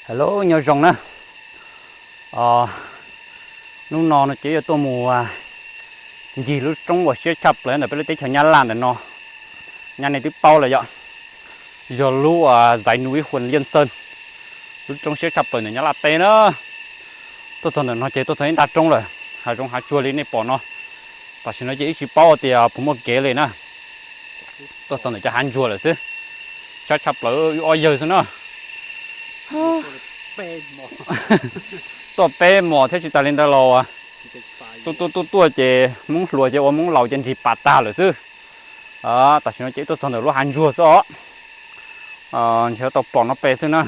Hello, nyob zoo na. Hnub no no ces yuav tuaj mus ncig lub roob uas siab tshaj plaws ntawm peb lub teb chaws Nyab Laj ntawm no. Nyab nej twb paub lawm yom, yog lub uas dãy núi Huas Liaj Xeej, lub roob siab tshaj plaws ntawm Nyab Laj teb na. Tuaj txog ntawm no ces tuaj txog ib nta roob lawm, hav zoov hav tsuag li nej pom no. Tam sim no ces wb tsis paub tias puas muaj kev li na. Tuaj txog ntawm cov hav ntsuag lawm xwb, siab tshaj plaws wb ob yawg xwb na. Tuaj peb hmos thiab tsis tas li ntawd los tuaj tuaj tuaj tuaj ces Hmoob hluas ces ua Hmoob laus ces nrig pas tag lawm xwb. Tam sim no ces wb tuaj txog ntawm lub hav ntsuag xwb os. Ntshe tau pom no pes xwb na.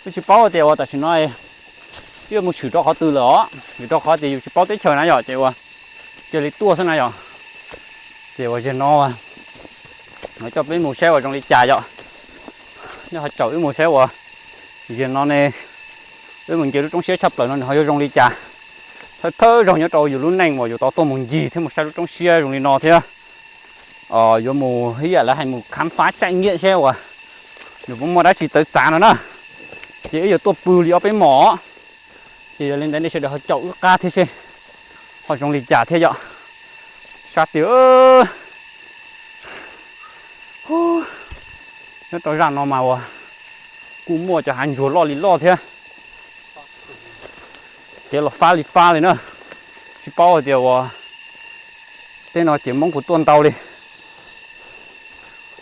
Wb tsis paub tias uas tam sim no wb yuav mus tshwm rau qhov twg lawm os, vim rau qhov tias yus tsis paub teb chaws na yom, ces uas cia li tuaj xwb na yom. Ces uas zaum no coj peb mus saib uas zoo li cas yom. Nej ho caum wb mus saib uas zaum no ne, wb mus ncig lub roob siab tshaj plaws no nws ho yuav zoo li cas. Thawj thawj zaug nyob rau yus lub neej uas yus tau tuaj mus ncig thiab mus saib lub roob siab zoo li no thiab. Yuav mus ib yam lawv hais mus khám phá trải nghiệm seb uas nws puas muaj dab tsi txawv txav no na. Ces wb yuav tuaj pw li ob peb hmos, ces yog li ntawd nej sawv daws ho caum wb qab thiab seb ho zoo li cas thiab yom. Sab tiag, nyob rau zaj no mas uas kuj muaj cov hav ntsuag loj li loj thiab. Kev los fab li fab li na. Tsis paub hais tias uas tej no ces Hmoob puas tuaj ntau li.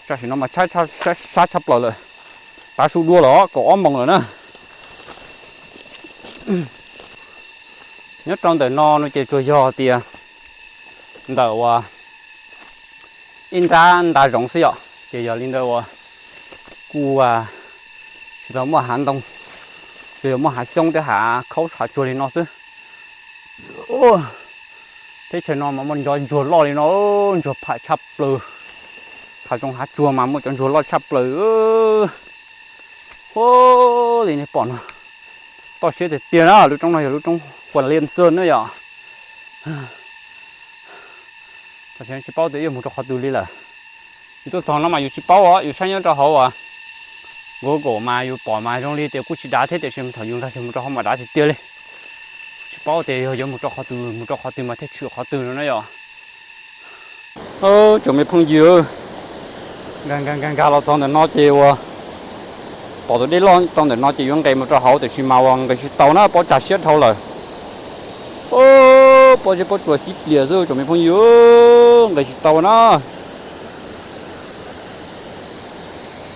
Tam sim no mas sab tshaj plaws lawm, tav su dua lawm, kaum ob moos lawm na. Nyob rau ntawm no no ces tsuas yog tias ntawm uas ib nrab nta zoov xwb yom, ces yog li ntawd uas kuj tsis tau muaj hav ntoo, tsuas yog muaj hav xyoob thiab hav khaub hav tsuag li no xwb. Teb chaws no mas muaj cov ntsuag loj li no, ntsuag pham tshaj plaws, hav zoov hav tsuag mas muaj cov ntsuag loj tshaj plaws. Ua li nej pom no, toj siab tiag tiag na, lub roob no yog lub roob Huas Liaj Xeej na yom. Tam sim no tsis paub tias yuav mus rau qhov twg li lawm. Yus tuaj txog no mas yus tsis paub os, yus saib nyob rau hauv uas Google mas yus pom mas zoo li tias kuj tsis dav thiab, tiam sis thaum yus nkag kiag mus rau hauv mas dav tiag tiag li. Tsis paub tias yog yuav mus rau qhov twg, mus rau qhov twg mas thiaj tshwm qhov twg no na yom. Tsoom me phooj ywg, nkag nkag nkag nkag los txog ntawm no ces uas pom tus dej loj rau ntawm no ces yuav nqes mus rau hauv tiam sis mas uas nqes tsis tau na, pob tsag siab dhau lawm. Pob zeb pob tsuas xib plias xwb tsoom me phooj ywg, nqes tsis tau na.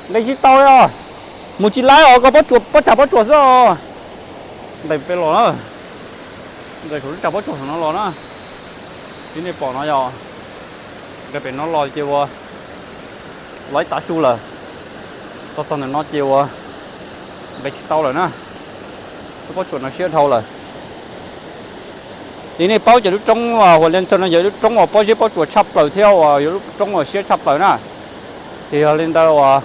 Nqes tsis tau os, mus tsis laib os, koj pob tsag pob tsuas xwb os. Nqes pem los na, nqes saum lub tsag pob tsuas saum no los na. Li nej pom no yog nqes pem no los ces uas los ib tav su lawm, txog txog ntawm no ces uas nqes tsis tau lawm na, lub pob tsuas no siab dhau lawm. Li nej paub ces lub roob Huas Liaj Xeej no yog lub roob uas pob zeb pob tsuas tshaj plaws thiab uas yog lub roob uas siab tshaj plaws na. Ces yog li ntawd uas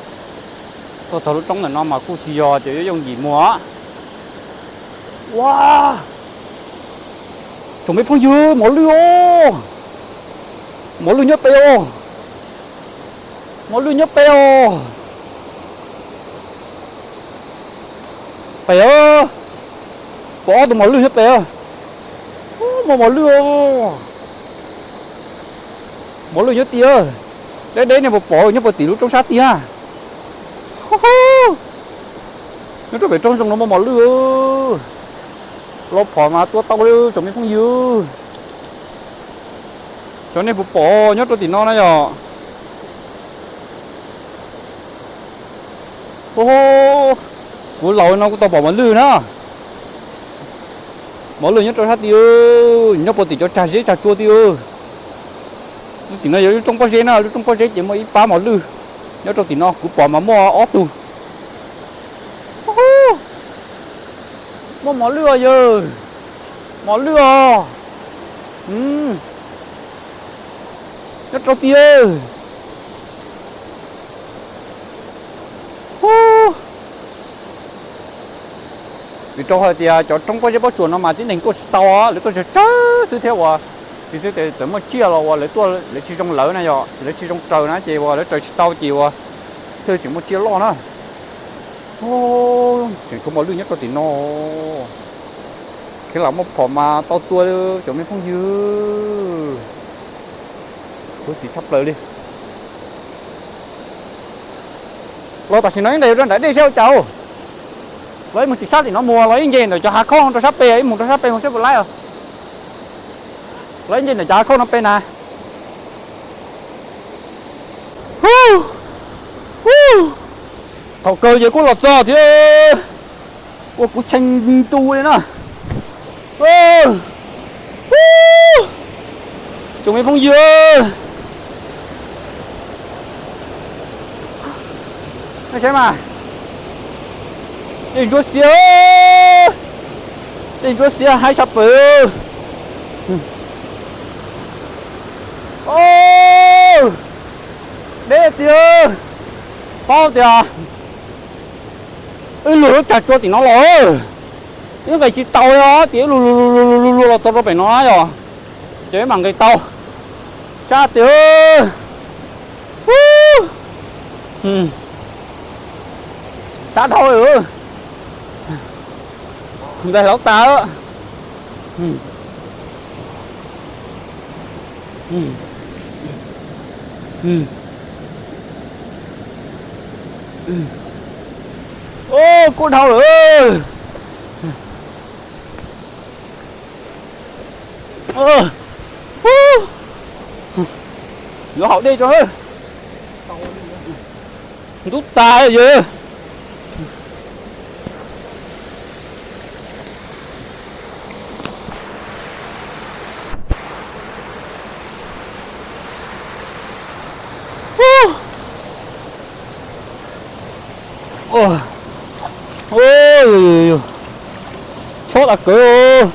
tuaj txog lub roob ntawm no mas kuj tsis yog tias yuav yooj yim mus. Ua, tsoom me phooj ywg, mos lwj os, mos lwj nyob pem os, mos lwj nyob pem os. Pem, pom ob tug mos lwj nyob pem. Muaj mos lwj os, mos lwj nyob tiag. Deb deb nej puas pom nyob puag tim lub roob sab tiag. Nyob rau pem roob zoo no muaj mos lwj. Los phom mas tua tau li tsoom me phooj ywg. Xyov nej puas pom nyob rau tim no na yom. Kuv laus no kuv tau pom mos lwj na. Mos lwj nyob rau sab tid, nyob puag tim cov tsag zeb tsag tsua tid. Lub tim no yog lub roob pob zeb na, lub roob pob zeb ces muaj ib pab mos lwj nyob rau tim no, kuv pom mas muaj ob tug. Muaj mos lwj os yawg, mos lwj os. Nyob rau tid, vim rau hais tias cov roob pob zeb pob tsuas no mas tib neeg tuaj tsis tau, lawv tuaj tsawg tsawg xwb thiab uas, tsis xwb tias txawm muaj tsiaj los uas lawv tuaj lawv tsis zoo lawv na, yog lawv tsis zoo raws na ces uas lawv raws tsis tau ces uas thiaj tseem muaj tsiaj loj na. Khaub mos lwj nyob rau tim no. Kheev lam muaj phom mas tau tua li cov me phooj ywg. Khuv xim tshaj plaws li. Los tam sim no ib ntais yuav rau nram dej saib ua cas. Los ib mus tim sab tim no mus los ib nce ntawm cov hav khoob rau sab pem, ib mus rau sab pem mus saib puas laib os. Los ib nce ntawm cov hav khoob no pem na. Thaum kawg ces kuj los txog thiab, ua kuv tshee ntu li na. Tsoom me phooj ywg, nej saib mas, dej ntsuab xiab, dej ntsuab xiab haib tshaj plaws. Deb tiag, paub tias wb luag lub tsag tsua tim no los, wb nqis tsis tau li os, ces wb luag luag luag luag luag luag los txog rau pem no yog, ces wb mam nqis tau. Sab tiag, sab dhau li, nplaig hlauv tas. Kuj dhau lawm. Yuav haus dej tso. Ntub tas yawg. Chob tas kawg.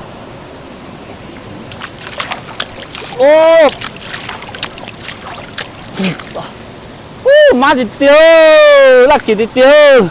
Mab tiag tiag, laj kiv tiag tiag.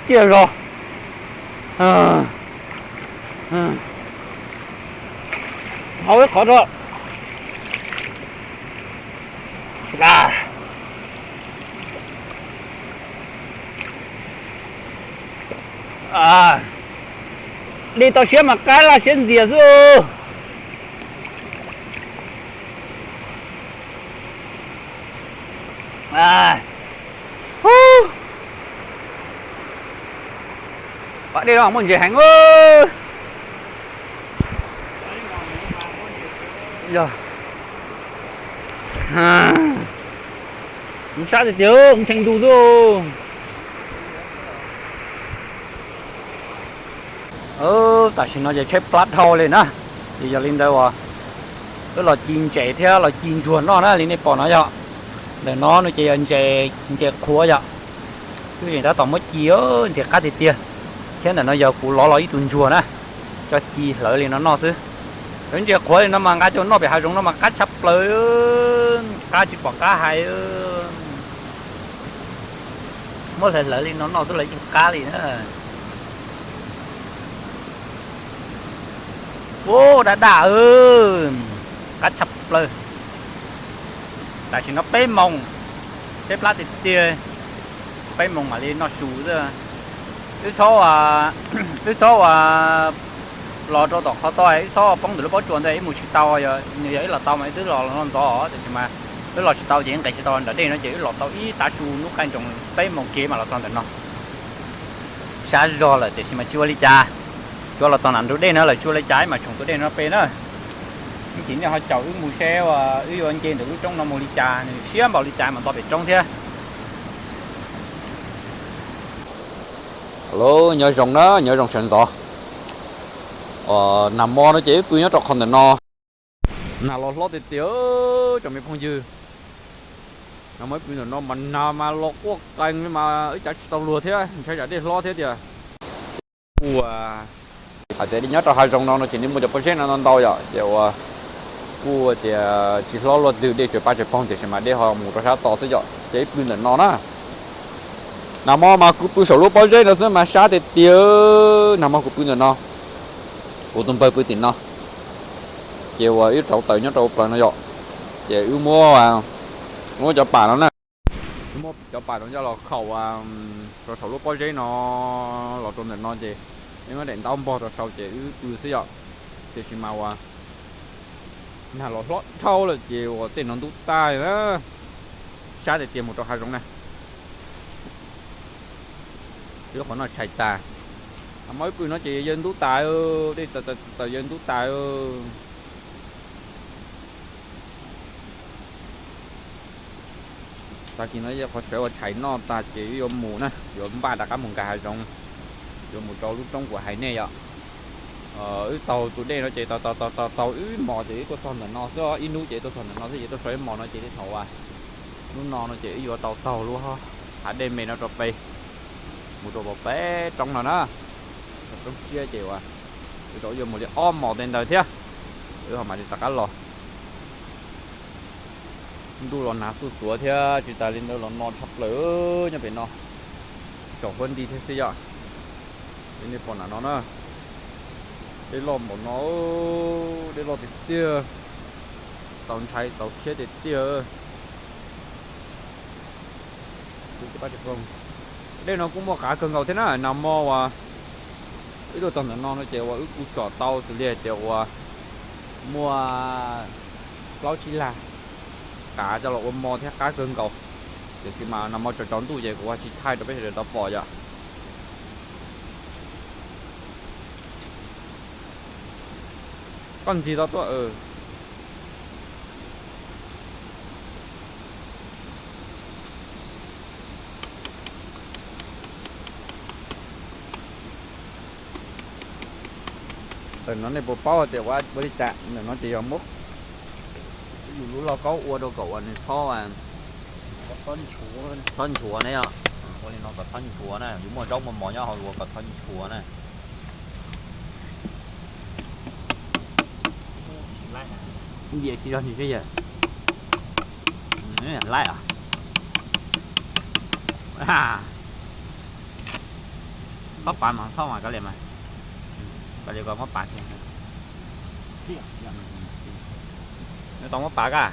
Ciaj zog. Hau ib qhov rau. Dej toj siab mas qab laj siab ntxias xwb. Pas dej no muaj ntses heev. Yog, sab tiag tiag, ntshee ntu xwb. Tam sim no ces tshaib plab dhau li na, ces yog li ntawd uas wb los ci ntses thiab los ci ntsuag noj na, li nej pom no yog. Ntawm no no ces yog ntses, ntses qhuav yog, wb tseem tab tom muab ci, ntses qab tiag tiag. Thiab ntawm no yog kuv lov los ib tug ntsuag na, tso ci hlawv li no noj xwb. Ntses qhuav li no mas nqa coj noj pem hav zoov no mas qab tshaj plaws, qab tsis pom qab hais. Muab hlawv hlawv li no noj xwb los yeej qab li na. Ua daj daj, qab tshaj plaws. Tam sim no peb moos, tshaib plab tiag tiag, peb moos mam li noj su xwb. Wb txhob, wb txhob ua los rau tom qhov toj, wb txhob poob ntawm lub pob tsuas ntawd, wb mus tsis tau, nws yog wb los tau mas wb twb los ntxov, tiam sis mas wb los tsis tau ces wb nqis tsis tau nram dej no ces wb los tau ib tav su hnub qaij nroos peb moos kev mas los txog ntawm no. Sab zog lawm tiam sis mas tsis ua li cas, tsuav los txog nram ntug dej no lawm tsis ua li cas mas tshoom tus dej no pem na. Ib chim nej ho caum wb mus seb wb yuav nce ntawm lub roob no mus li cas, nws siab npaum li cas mas nto pem roob thiab. Hello, nyob zoo na, nyob zoo sawv ntxov. Nag hmo no ces wb pw nyob rau qhov ntawm no. Nag los hlob tiag tiag, tsoom me phooj ywg. Nag hmo ib pw ntawm no mas nag mas los quaj qees li mas wb cav tsis tau luag thiab, ntshai tsam dej hlob thiab tiag. Kuj hais tias nyob rau hav zoov no no ces nws muaj cov pob zeb no ntau ntau yom, ces uas kuj tias tsis hlob luaj twg, dej tsaws pab tsaws poog tiam sis mas dej ho mus rau sab tod xwb yom, ces ib pw ntawm no na. Nag hmo mas kuv pw saum lub pob zeb no xwb mas sab tiag tiag. Nag hmo kuv pw ntawm no, kuv tus npawg pw tim no, ces uas wb rauv taws nyob rau plaws no yom, ces wb muab, muab cov pam no na, wb muab cov pam no coj los khaum rau saum lub pob zeb no, los rau ntawm no ces wb muab daim ntaub npog rau saum ces wb pw xwb yom. Tiam sis mas uas nag los hlob dhau lawm ces uas tej no ntub tag na, sab tiag tiag mus rau hav zoov na. Wb qhov no tshais tas, nag hmo wb pw no ces yawg ntub tas, dej txawm txawm yawg ntub tas. Tag kis no yog qhov sawv uas tshais noj tag ces wb yuav mus na, yuav npaj rov qab mus nkag hav zoov, yuav mus rau lub roob kuv hais nej yom. Wb taug tus dej no ces taug taug taug taug taug ib hmos ces wb tuaj txog ntawm no xwb, ib hnub ces tuaj txog ntawm no xwb ces tuaj so ib hmos no ces tej thaum uas hnub no no ces wb yuav tau taug lub hav dej me no rau pem, mus rau pem roob no na, roob siab ces uas wb tau yuav mus li ob hmos tej ntawd thiab, wb ho mam li rov qab los. Ntuj los nag xuj xuav thiab tsis tas li ntawd los no tshaj plaws nyob pem no, tsaus huab nti thiab xwb yom. Li nej pom nram no na, dej loj npaum no, dej loj tiag tiag, txaus ntshai txaus rhiab tiag tiag. Dej no kuj muaj qav kawg nkaus thiab na, nag hmo uas wb tuaj txog ntawm no no ces uas wb kuj tsom tau xws li hais tias uas muaj plaub tsib lag qav coj los ua mov thiab qab kawg nkaus. Tiam sis mas nag hmo tsaus tsaus ntuj ces kuv tsis thaij rau peb sawv daws tau pom yom. Koj ntxig tau tuaj. Ntawm no nej puas paub tias ua li cas? Ntawm no ces yog muab yus lub lauj kaub ua rau kom uas nws txhob, txhob nchuav ne yom. Ua li no kom txhob nchuav na, yus muaj zaub muaj mov nyob hauv ua kom txhob nchuav na. Ntiam tsis zog ntsis seb yawg, laib os. Txhob pav mas, txhob mas, kov liam mas, kov liam kom muab pav kiag. Nws tau muab pav kaj.